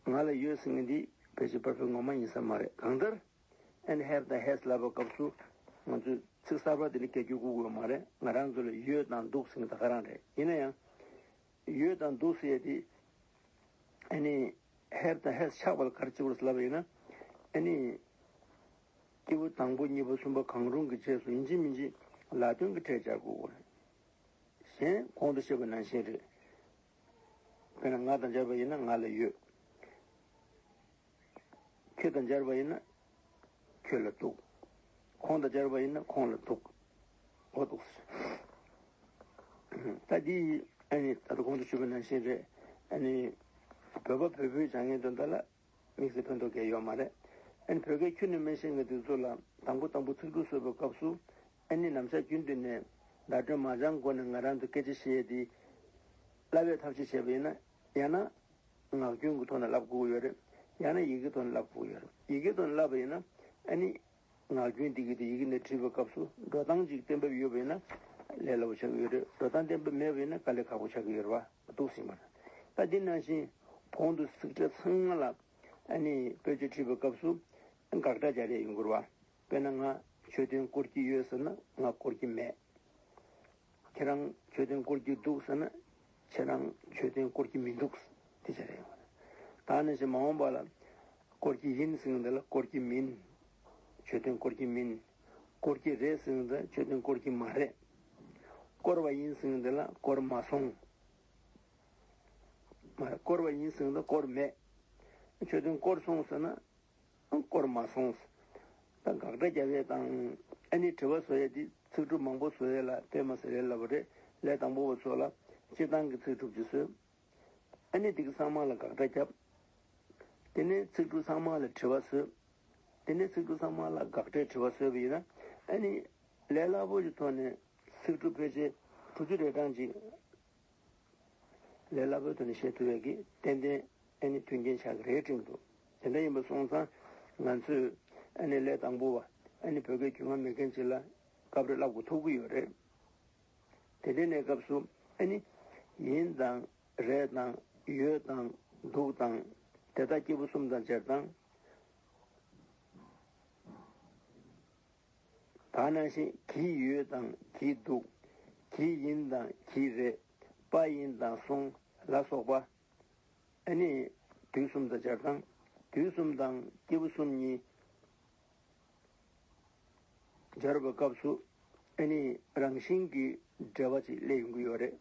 ང་ལ་ཡོད་ཟེར་མཁན་འདི་བེད་སྤྱོད་པར་ཕེག་ངོ་མ་ཡིན་ས་མ་རེད། གང་ལྟར། and have དང་has ལབ་པའི་སྐབས་སུ་ང་ཚོས་ཚིག་གསར་པ་དེ་ནི་སྐད་སྒྱུར་དགོས་ཀྱི་ཡོད་མ་རེད། ང་རང་ཚོ་ལ་ཡོད་དང་འདུག་ཟེར་མཁན་ད་ག་རང་རེད། ཡིན་ན་ཡང་། ཡོད་དང་འདུག་ཟེར་ཡས་དེ། ཨ་ནི་have དང་has ཆགས་པ་ལ་ག་རེ་བྱེད་དགོས་ལབ་པ་ཡིན་ན། ཨ་ནི། སྐྱེས་བུ་དང་པོ་གཉིས་པ་གསུམ་པ་གང་རུང་གི་རྗེས་སུ་ཡིན་གཅིག་མིན་གཅིག་ལ་དོན་གྱི་ཕྲད་སྦྱར་དགོས་ཀྱི་རེད། གཞན་གོང་དུ་བཤད་པ་ནང་བཞིན་རེད། དཔེར་ན་ང་དང་སྦྱར་བ་ཡིན་ན་ང་ལ་ཡོད། ཁྱོད་དང་སྦྱར་བ་ཡིན་ན་ཁྱོད་ལ་འདུག་ཁོང་དང་སྦྱར་བ་ཡིན་ན་ཁོང་ལ་འདུག་འོ་འདུག་ད་འདི་ཨ་ནི་ད་ལྟ་གོང་དུ་ཞུས་པ་ནང་བཞིན་རེད། ཨ་ནི་བོད་པ་བོད་པོའི་བྱ་ངན་དོན་དག་ལ་དམིགས་བསལ་ཕན་ཐོགས་གང་ཡང་ཡོད་མ་རེད། ཨ་ནི་བོད་སྐད་ཁྱོན་ནས་མི་ཤེས་མཁན་དེ་ཚོ་ལ་དང་པོ་དང་པོ་ཚིག་འབྲུ་བཟོ་བའི་སྐབས་སུ་ཨ་ནི་ནམ་ཞག་རྒྱུན་དུ་ནས་བརྡ་སྤྲོད་མ་སྦྱང་སྒོ་ནས་ང་རང་ཚོ་སྐད་ཆ་བཤད་ཡས་དེ་བསླབ་པའི་ཐབས་ཤེས་བྱས་པ་ཡིན་ན་ཡང་ན། ངག་རྒྱུན་གྱི་ཐོག་ནས་བསླབ་དགོས་ཀྱི་ཡོད་རེད། ཡང་ན་ཡི་གེ་ཐོག་ནས་བསླབ་དགོས་ཀྱི་ཡོད་རེད། ཡི་གེ་ཐོག་ནས་བསླབ་པ་ཡིན་ན་ཨ་ནི་ངག་རྒྱུན་འདི་གི་དེ་ཡི་གེ་ནས་བྲིས་པའི་སྐབས་སུ་འགྲོ་སྟངས་ཅིག་གཏན་འབེབས་ཡོད་པ་ཡིན་ན་ལས་སླ་པོ་ཆགས་ཀྱི་ཡོད་རེད། འགྲོ་སྟངས་གཏན་འབེབས་མེད་པ་ཡིན་ན་དཀའ་ལས་ཁག་པོ་ཆགས་ཀྱི་ཡོད་རེད་བ། འདུག་ཟིན་པ་རེད། ད་འདི་ནང་བཞིན་གོང་དུ་ཚིག་ཕྲད་ཚང་མ་ལ་ཨ་ནི་དཔེ་བརྗོད་བྲིས་པའི་སྐབས་སུ་དགག་སྒྲ་སྦྱར་ཡས་ཡོང་གི་རེད་བ། དཔེར་ན་ང་མཆོད་རྟེན་བསྐོར་གྱི་ཡོད་ཟེར་ན་ང་བསྐོར་གྱི་མེད། ཁྱེད་རང་མཆོད་རྟེན་བསྐོར་གྱི་འདུག་ཟེར་ན་ཁྱེད་རང་མཆོད་རྟེན་བསྐོར་གྱི་མི་འདུག་དེ་བྱས་རེད། ད་ནང་བཞིན་མ་འོངས་པ་ལ་བསྐོར་གྱི་ཡིན་ཟེར་ཡོང་དུས་ལ་བསྐོར་གྱི་མིན། མཆོད་རྟེན་བསྐོར་གྱི་མིན། བསྐོར་གྱི་རེད་ཟེར་ཡོང་དུས་མཆོད་རྟེན་བསྐོར་གྱི་མ་རེད། བསྐོར་བ་ཡིན་ཟེར་ཡོང་དུས་ལ་བསྐོར་མ་སོང་། མ་རེད། བསྐོར་བ་ཡིན་ཟེར་ཡོང་དུས་བསྐོར་མེད། མཆོད་རྟེན་བསྐོར་སོང་ཟེར་ན། བསྐོར་མ་སོང་། ད་དགག་སྒྲ་རྒྱབ་ཡས་དང་ཨ་ནི་དྲི་བ་བཟོ་ཡས་དེ་ཚིག་གྲུབ་མང་པོ་བཟོ་ཡས་ལ་དཔེ་མ་སྲིད་ལས་སླ་པོ་རེད། ལས་དང་པོ་བ་ཚོ་ལ་སྤྱིར་བཏང་གི་ཚིག་གྲུབ་ཅིག་བཟོས། ཨ་ནི་དེ་གི་ཚང་མ་ལ་དགག་སྒྲ་རྒྱབ། དེ་ནས་ཚིག་གྲུབ་ཚང་མ་ལ་དྲི་བ་བཟོས། དེ་ནས་ཚིག་གྲུབ་ཚང་མ་ལ་དགག་སྒྲའི་དྲི་བ་བཟོས་པ་ཡིན་ན་ཨ་ནི་ལས་སླ་པོ་ཞིག་ཐོག་ནས་ཚིག་གྲུབ་ཕལ་ཆེར་དྲུག་ཅུ་རེ་གྲངས་ཅིག་ལས་སླ་པོའི་ཐོག་ནས་བཤད་ཐུབ་ཡག་གི་ཏན་ཏན་ཨ་ནི་མཐུན་རྐྱེན་ཆགས་ཀྱི་རེད་དྲན་འདུག་དེ་འདྲ་ཡིན་པ་སོང་ཙང་ང་ཚོས་ཨ་ནི་ལས་དང་པོ་བ་ཨ་ནི་བོད་སྐད་རྒྱུས་མངའ་མེད་མཁན་ཅིག་ལ་སྐབས་རེ་བསླབ་དགོས་ཐུག་གི་ཡོད་རེད། དེ་འདྲའི་གནས་སྐབས་སུ་ཨ་ནི་ཡིན་དང་རེད་དང་ཡོད་དང་འདུག་དང་དེ་དག་སྐྱེས་བུ་གསུམ་དང་སྦྱར་དང་། ད་ནང་བཞིན་གྱིས་ཡོད་དང་གྱིས་འདུག་གྱིས་ཡིན་དང་གྱིས་རེད། པ་ཡིན་དང་སོང་ལ་སོགས་པ། ཨ་ནི་དུས་གསུམ་དང་སྦྱར་དང་། དུས་གསུམ་དང་སྐྱེས་བུ་གསུམ་གཉིས་སྦྱར་བའི་སྐབས་སུ་ཨ་ནི་རང་བཞིན་གྱིས་འབྲེལ་བ་ཅིག་སླེབས་ཡོང་གི་ཡོད་རེད།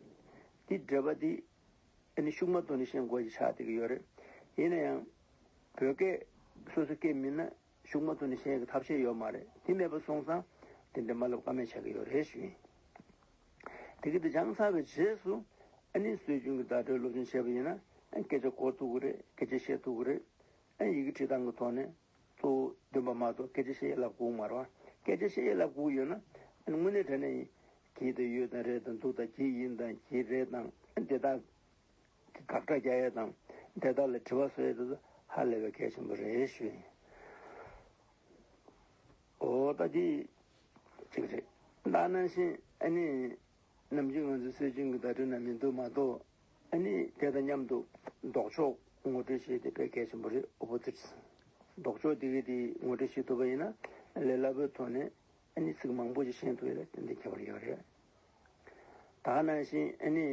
དེ་འབྲེལ་བ་དེ་ཨ་ནི་ཤུགས་མ་ཐོག་ནས་ཤེས་དགོས་ཀྱི་ཆགས་བསྡད་ཀྱི་ཡོད་རེད། ཡིན་ན་ཡང་བོད་སྐད་སོ་སོ་སྐད་མིན་ན་ཤུགས་མ་ཐོག་ནས་ཤེས་ཀྱི་ཐབས་ཤེས་ཡོད་མ་རེད། དེ་མེད་པ་སོང་ཙང་དེ་འདྲ་མ་ལབ་ཀ་མེད་ཆགས་ཀྱི་ཡོད་རེད་ཞུ་ཡིན། དེ་གི་དེ་སྦྱངས་ཚར་བའི་རྗེས་སུ་ཨ་ནི་སྲོལ་རྒྱུན་གྱི་བརྡ་སྤྲོད་སློབ་སྦྱོང་བྱས་པ་ཡིན་ན་ཨ་སྐད་ཆ་གོ་ཐུབ་ཀྱི་རེད། སྐད་ཆ་བཤད་ཐུབ་ཀྱི་རེད། ཨ་ཡི་གེ་བྲིས་སྟངས་ཀྱི་ཐོག་ནས་གཙོ་བོ་འདོན་པ་མ་གཏོགས་སྐད་ཆ་བཤད་ཡས་ལབ་དགོས་མ་རེད་བ། སྐད་ཆ་བཤད་ཡས་ལབ་དགོས་ཡོད་ན་ཨ་ནི་དངོས་གནས་དྲང་གནས་ཡིན། གྱིས་དང་ཡོད་དང་རེད་དང་འདུག་དང་གྱིས་ཡིན་དང་གྱིས་རེད་དང་ཨ་དེ་དག་གི་དགག་སྒྲ་རྒྱག་ཡས་དང་དེ་དག་ལ་དྲི་བ་བཟོ་ཡས་དེ་ཚོ་ཧ་ལས་པའི་གལ་ཆེན་པོ་རེད་ཞུ་ཡིན། འོ་ད་འདི་གཅིག་རེད། ད་ནང་བཞིན་ཨ་ནི་ནམ་རྒྱུན་ང་ཚོའི་སྲོལ་རྒྱུན་གྱི་བརྡ་སྤྲོད་ནང་མི་འདུག་མ་གཏོགས་ཨ་ནི་དེ་དང་མཉམ་དུ་ལྡོག་ཕྱོགས་ངོ་སྤྲོད་བྱེད་དེ་དཔེ་གལ་ཆེན་པོ་རེད། ཨོ་པོ་ཛིཊ། ལྡོག་ཕྱོགས་དེ་གི་དེ་ངོ་སྤྲོད་བྱེད་ཐུབ་པ་ཡིན་ན་ལས་སླ་པོའི་ཐོག་ནས་ཨ་ནི་ཚིག་མང་པོ་ཞིག་ཤེས་ཐུབ་ཡ་ལ་ཏན་ཏན་ཁྱད་པར་ཡོད་རེད། ད་ག་ནང་བཞིན་ཨ་ནི།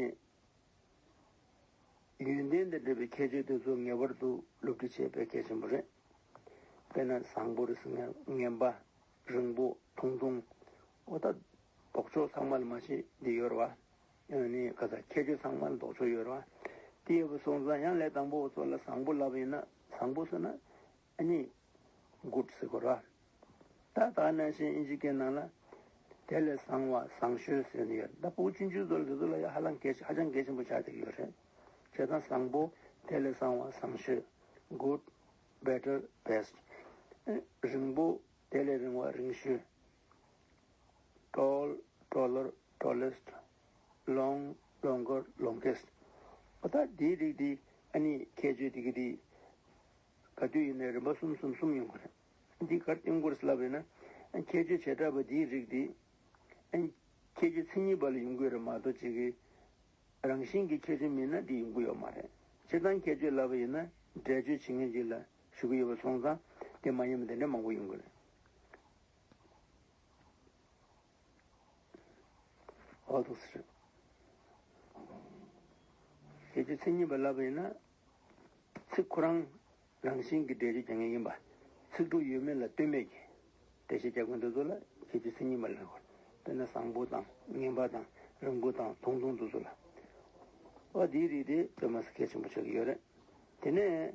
ཡོན་ཏན་དང་འབྲེལ་བའི་ཁྱད་ཆོས་དེ་ཚོ་ངེས་པར་དུ་སློབ་ཁྲིད་བྱེད་དཔེ་གལ་ཆེན་པོ་རེད། དཔེར་ན་བཟང་པོ་རེད་ཟེར་ན་ངན་པ། རིང་པོ། ཐུང་ཐུང་། འོ་ད་ལྡོག་ཕྱོགས་ཚང་མ་ལ་མ་ཤེས་འདི་ཡོད་རེད་བ། ཨ་ནི་ག་ས་ཁྱད་ཆོས་ཚང་མ་ལ་ལྡོག་ཕྱོགས་ཡོད་རེད་བ། དེ་ཡོད་པ་སོང་ཙང་ཡང་ལས་དང་པོ་ཚོ་ལ་བཟང་པོ་ལབ་པ་ཡིན་ན་བཟང་པོ་ཟེར་ན་ཨ་ནི་གུཌ་ཟེར་དགོས་རེད་བ། ད་ད་ནང་བཞིན་ཨིན་ཇི་སྐད་ནང་ལ་དེ་ལས་བཟང་བ་བཟང་ཤོས་ཟེར་ནས་ཡོད། ད་ཕྲུ་གུ་ཆུང་ཆུང་ཚོ་ལ་དེ་ཚོ་ལ་ཡང་ཧ་ལམ་གལ་ཧ་ཅང་གལ་ཆེན་པོ་ཆགས་བསྡད་ཡོད་རེད། བྱས་ཙང་བཟང་པོ་དེ་ལས་བཟང་བ་བཟང་ཤོས། Good, better, best. རིང་པོ་དེ་ལས་རིང་བ་རིང་ཤོས། Tall, taller, tallest. Long, longer, longest. འོ་ད་དེའི་རིགས་དེ་ཨ་ནི་ཁྱད་ཆོས་དེ་གི་དེ་ག་དུས་ཡིན་ནའི་རིམ་པ་གསུམ་གསུམ་གསུམ་ཡོང་གི་རེད། འདི་གར་བསྟན་དགོས་ལབ་ཡིན་ན། ཁྱད་ཆོས་བྱེ་བྲག་པ་འདིའི་རིགས་འདི། ཁྱད་ཆོས་མཚན་ཉིད་པ་ལ་ཡོང་གི་རེད་མ་གཏོགས་ཅིག་གི། རང་བཞིན་གྱི་ཁྱད་ཆོས་མིན་ན་འདི་ཡོང་གི་ཡོད་མ་རེད། སྤྱིར་བཏང་ཁྱད་ཆོས་ལབ་པ་ཡིན་ན་འགྲེལ་བརྗོད་བྱེད་མཁན་ཅིག་ལ་ཞུ་གི་ཡོད་པ་སོང་ཙང་དེ་མ་ཡིན་པ་དེ་འདྲ་མང་པོ་ཡོང་གི་རེད། འོ་འདུག་ཟེར། ཁྱད་ཆོས་མཚན་ཉིད་པ་ལབ་པ་ཡིན་ན། ཚིག་ཁོ་རང་རང་བཞིན་གྱི་འགྲེལ་བརྗོད་རྒྱག་མཁན་ཡིན་པ། ཚིག་གྲུབ་ཡོད་མེད་ལ་ལྟོས་མེད་ཀྱི། འགྲེལ་བཤད་རྒྱག་མཁན་དེ་ཚོ་ལ་ཁྱད་ཆོས་མཚན་ཉིད་པ་ལབ་དགོས། དཔེར་ན་བཟང་པོ་དང་ངན་པ་དང་རིང་པོ་དང་ཐུང་ཐུང་དེ་ཚོ་ལ། འོ་དེའི་རིགས་དེ་དཔེ་མ་སྲིད་གལ་ཆེན་པོ་ཆགས་ཀྱི་ཡོད་རེད། དེ་ནས་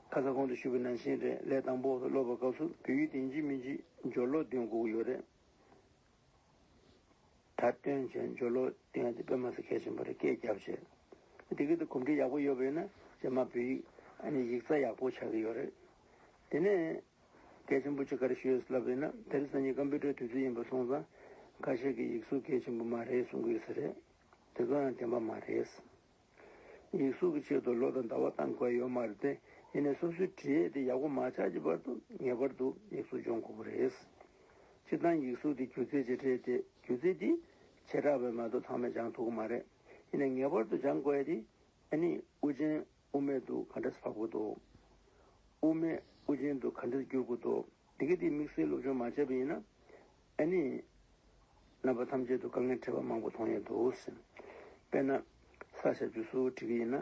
ཁ་ས་གོང་དུ་ཞུས་པ་ནང་བཞིན་རེད། ལས་དང་པོ་སློབ་པའི་སྐབས་སུ་བོད་ཡིག་དེ་ཡིན་གཅིག་མིན་གཅིག་སྦྱོར་ཀློག་འདོན་དགོས་ཀྱི་ཡོད་རེད། སྒྲ་བཏོན་བྱས་སྦྱོར་ཀློག་བཏོན་ཡ་དེ་དཔེ་མ་སྲིད་གལ་ཆེན་པོ་རེད། སྐད་རྒྱབ་བྱས། དེ་གི་དེ་གོམས་འདྲིས་ཡག་པོ་ཡོད་པ་ཡིན་ན་རྗེས་མ་བོད་ཡིག་ཨ་ནི་ཡིག་རྩ་ཡག་པོ་ཆགས་ཀྱི་ཡོད་རེད། དེ་ནས་གལ་ཆེན་པོ་གཅིག་ག་རེ་ཞུ་ཡོད་ལབ་པ་ཡིན་ན། དེ་རིང་སང་ཉིན་ཀམ་པུ་ཊར་དུས་ཚོད་ཡིན་པ་སོང་ཙང་ཁ་ཤས་ཀྱིས་ཡིག་གཟུགས་གལ་ཆེན་པོ་མ་རེད་གསུང་གི་ཡོད་ས་རེད། དེ་ཚོ་ཡང་བདེན་པ་མ་རེད། ཡིག་གཟུགས་ཀྱི་ཆེད་དུ་ལོ་དང་ཟླ་བ་བཏང་དགོས་ཡོད་མ་རེད་དེ། ཡིན་ནའི་སོ་སོའི་བྲིས་ཡས་དེ་ཡག་པོ་མ་ཆགས་ཀྱི་བར་དུ་ངེས་པར་དུ་ཡིག་གཟུགས་སྦྱོང་དགོས་ཀྱི་རེད། སྤྱིར་བཏང་ཡིག་གཟུགས་དེ་སྒྱུ་རྩལ་གྱི་ཕྲད་དེ། སྒྱུ་རྩལ་དེ་བྱེ་བྲག་པས་མ་གཏོགས་ཚང་མས་སྦྱང་ཐུབ་ཀྱི་མ་རེད། ཡིན་ནའི་ངེས་པར་དུ་སྦྱང་དགོས་ཡས་དེ་ཨ་ནི་དབུ་ཅན་དབུ་མེད་དུ་ག་འདྲ་སེ་ཕབ་དགོས་འདུག་དབུ་མེད་དབུ་ཅན་དུ་ག་འདྲ་སེ་བསྒྱུར་དགོས་འདུག་འདི་ག་དེ་དམིགས་བསལ་སློབ་སྦྱོང་མ་བྱས་པ་ཡིན་ན། ཨ་ནི། རྣམ་པ་ཐམས་ཅད་དུ་དཀའ་ངལ་འཕྲད་པ་མང་པོ་མཐོང་ཡས་འདུག་ཟེར། དཔེར་ན། ས་ཞབས་ཀྱུ་སུ་བྲིས་ཀྱི་ཡིན་ན།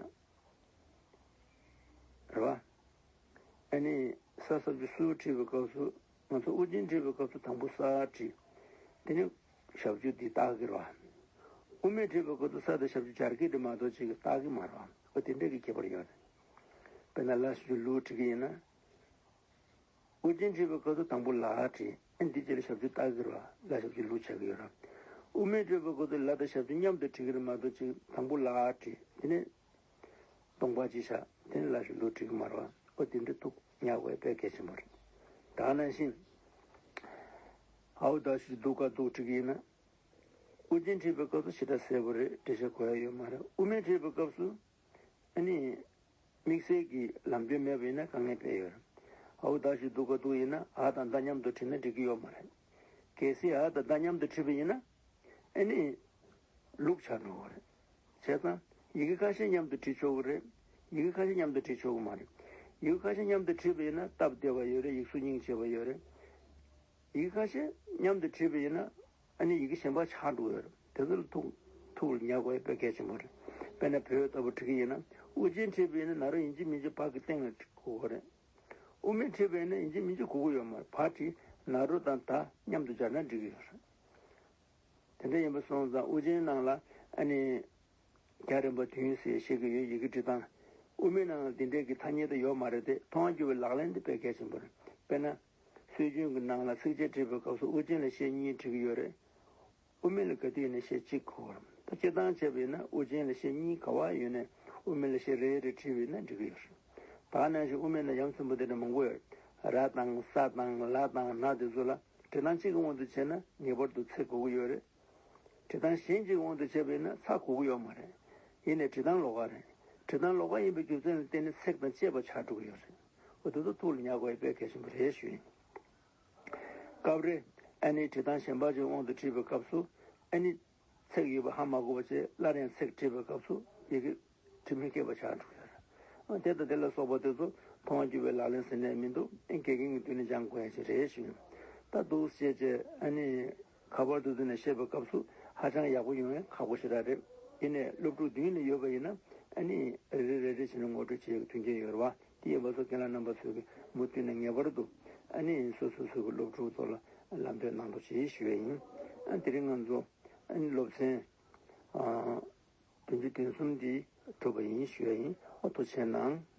རེད་བ། ཨ་ནི། ས་ཞབས་ཀྱུ་སུ་བྲིས་པའི་སྐབས་སུ། ང་ཚོ་དབུ་ཅན་བྲིས་པའི་སྐབས་སུ་དང་པོ་ས་བྲིས། དེ་ནས་ཞབས་ཀྱུ་འདི་བཏགས་ཀྱི་རེད་བ། དབུ་མེད་བྲིས་པའི་སྐབས་སུ་ས་དང་ཞབས་ཀྱུ་སྦྱར་གྱི་རེད་མ་གཏོགས་ཅིག་བཏགས་ཀྱི་མ་རེད་བ། འོ་དེ་འདྲ་གི་ཁྱད་པར་ཡོད་རེད། དཔེར་ན་ལ་ཞབས་ཀྱུ་ལུ་བྲིས་ཀྱི་ཡིན་ན། དབུ་ཅན་བྲིས་པའི་སྐབས་སུ་དང་པོ་ལ་བྲིས། ཨ་འདི་རྗེས་ལ་ཞབས་ཀྱུ་བཏགས་ཀྱི་རེད་བ། ལ་ཞབས་ཀྱུ་ལུ་ཆགས་ཀྱི་ཡོད་རེད། དབུ་མེད་བྲིས་པའི་སྐབས་སུ་ལ་དང་ཞབས་ཀྱུ་མཉམ་དུ་བྲིས་ཀྱི་རེད་མ་གཏོགས་ཅིག་དང་པོ་ལ་བྲིས། དེ་ནས་སྟོང་པ་ཅིག་བཞག་དེ་ནས་ལ་ཞབས་ཀྱུ་ལུ་བྲིས་ཀྱི་མ་རེད་བ། ཨོ་དེ་འདྲ་ཐུགས་ཉར་དགོས་དཔེ་གལ་ཆེན་པོ་རེད། ད་ག་ནང་བཞིན། འའོ་ད་ཞབས་ཀྱུ་དུ་ག་དུག་བྲིས་ཀྱི་ཡིན་ན། དབུ་ཅན་བྲིས་པའི་སྐབས་སུ་ཞེ་དྲག་གསལ་པོ་རེད། འགྲེལ་བཤད་དགོས་ཡ་ཡོད་མ་རེད། དབུ་མེད་བྲིས་པའི་སྐབས་སུ། ཨ་ནི། དམིགས་བསལ་གྱི་ལམ་སྟོན་མེད་པ་ཡིན་ན་དཀའ་ངལ་དཔེ་ཡོད་རེད། འའོ་ད་ཞབས་ཀྱུ་དུ་ག་དུག་ཡིན་ན་འ་དང་ད་མཉམ་དུ་བྲིས་ན་འགྲིག་གི་ཡོད་མ་རེད། གལ་སྲིད་འ་དང་ད་མཉམ་དུ་བྲིས་པ་ཡིན་ན། ཨ་ནི། ལུག་ཆགས་འགྲོ་གི་རེད། བྱས་ཙང་ཡི་གེ་ཁ་ཤས་མཉམ་དུ་བྲིས་ཆོག་གི་རེད། ཡི་གེ་ཁ་ཤས་མཉམ་དུ་བྲིས་ཆོག་གི་མ་རེད། ཡི་གེ་ཁ་ཤས་མཉམ་དུ་བྲིས་པ་ཡིན་ན་སྟབས་བདེ་བ་ཡོད་རེད། ཡིག་གཟུགས་སྙིང་རྗེ་བ་ཡོད་རེད། ཡི་གེ་ཁ་ཤས་མཉམ་དུ་བྲིས་པ་ཡིན་ན། ཨ་ནི་ཡི་གེ་གཞན་པ་ཆགས་འགྲོ་ཡོད་རེད། དེ་ཚོ་ལ་ཐུགས་ཐུགས་ལ་ཉར་དགོས་ཡ་དཔེ་གལ་ཆེན་པོ་རེད། དཔེར་ན་བོད་ལྟ་བུ་བྲིས་ཀྱི་ཡིན་ན། དབུ་ཅན་བྲིས་པ་ཡིན་ན་ན་རོ་ཡིན་གཅིག་མིན་གཅིག་བ་གི་སྟེང་ལ་བྲིས་དགོས་རེད། དབུ་མེད་བྲིས་པ་ཡིན་ན་ཡིན་གཅིག་མིན་གཅིག་དགོས་ཀྱི་ཡོད་མ་རེད། བ་བྲིས། ན་རོ་དང་ད་མཉམ་དུ་སྦྱར་ན་འགྲིག་གི་ཡོད་རེད། དེ་འདྲ་ཡིན་པ་སོང་ཙང་དབུ་ཅན་ནང་ལ་ཨ་ནི། རྒྱ་རིམ་པ་བདུན་ཟེར་བཤད་ཀྱི་ཡོད། ཡི་གེ་འབྲི་སྟངས། དབུ་མའི་ནང་ལ་འདི་འདྲའི་གི་ཐ་སྙད་དེ་ཡོད་མ་རེད་དེ། མཐོང་བ་བསྒྱུར་བའི་ལག་ལེན་དེ་དཔེ་གལ་ཆེན་པོ་རེད། དཔེར་ན། སྲོལ་རྒྱུན་གྱི་ནང་ལ་ཚིགས་བཅད་བྲིས་པའི་སྐབས་སུ་དབུ་ཅན་ལ་ཤད་གཉིས་བྲིས་ཀྱི་ཡོད་རེད། དབུ་མེད་ལ་ག་དུས་ཡིན་ན་ཤད་གཅིག་དགོས་རེད། ད་སྤྱིར་བཏང་བྱས་པ་ཡིན་ན་དབུ་ཅན་ལ་ཤད་གཉིས་ག་པར་ཡོད་ནའི་དབུ་མེད་ལ་ཤད་རེ་རེ་བྲིས་པ་ཡིན་ན་འགྲིག་གི་ཡོད་རེད། ད་ག་ནང་བཞིན་དབུ་མེད་ན་ཡ་མཚན་པོ་དེ་འདྲ་མང་པོ་ཡོད། ར་དང་ས་དང་ལ་དང་ན་དེ་ཚོ་ལ་འབྲི་སྟངས་གཅིག་གི་དབང་དུ་བྱས་ན་ངེས་པར་དུ་ཚེག་དགོས་ཀྱི་ཡོད་རེད། འབྲི་སྟངས་གཞན་གཅིག་དབང་དུ་བྱས་པ་ཡིན་ན་ཚེག་དགོས་ཀྱི་ཡོད་མ་རེད། ཡིན་ནའི་འབྲི་སྟངས་ལོགས་ཀ་རེད། འབྲི་སྟངས་ལོགས་ཀ་ཡིན་པའི་རྒྱུ་མཚན་ལ་བརྟེན་ནས་ཚེག་དང་བཅས་པ་ཆགས་འགྲོ་གི་ཡོད་རེད། འོ་དེ་ཚོ་ཐུགས་ལ་ཉར་དགོས་ཡ་དཔེ་གལ་ཆེན་པོ་རེད་ཞུ་ཡིན། སྐབས་རེ་ཨ་ནི་འབྲི་སྟངས་གཞན་པ་ཅིག་དབང་དུ་བྲིས་པའི་སྐབས་སུ་ཨ་ནི་ཚེག་ཡོད་པ་ཧ་མ་གོ་བ་བྱས། སླར་ཡང་ཚེག་བྲིས་པའི་སྐབས་སུ་ཡི་གེ་འབྲི་མི་ཤེས་པ་ཆགས་འགྲོ་གི་ཡོད་རེད། དེ་དང་དེ་ལ་སོགས་པ་དེ་ཚོ་ མཐོང་བ་བརྒྱུད་པའི་ལག་ལེན་ཟེར་ནས་མི་འདུག་དགེ་རྒན་གྱི་མདུན་ནས་སྦྱང་དགོས་ཡ་ཞིག་རེད་ཞུ། ད་འདུག་སེ་བྱས་ཨ་ནི། ཁ་པར་དུ་དུ་ནས་བཤད་པའི་སྐབས་སུ་ཧ་ཅང་ཡག་པོ་ཡོང་ཡ་ཁག་པོ་ཞེ་དྲག་རེད། ཡིན་ནའི་སློབ་ཕྲུག་མདུན་ལ་ཡོད་པ་ཡིན་ན་ཨ་ནི་རེ་རེ་རེ་རེ་བྱས་ནས་ངོ་སྤྲོད་བྱེད་ཡ་གི་མཐུན་རྐྱེན་ཡོད་རེད་བ། དེ་ཡིན་པ་སོགས་རྒན་ལགས་རྣམ་པ་ཚོས་ཀྱི་མུ་མཐུད་ནས་ངེས་པར་དུ་ཨ་ནི་སོ་སོ་སོ་གི་སློབ་ཕྲུག་ཚོ་ལ་ལམ་སྟོན་གནང་རོགས་བྱེད་ཞུ་ཡ་ཡིན། ཨ་དེ་རིང་ང་ཚོ་ཨ་ནི་སློབ་ཚན་ཨ་བདུན་ཅུ་དོན་གསུམ་འདི་གྲུབ་པ་ཡིན་ཞུ་ཡ་ཡིན། ཨོ་ཐུགས་རྗེ་གནང་།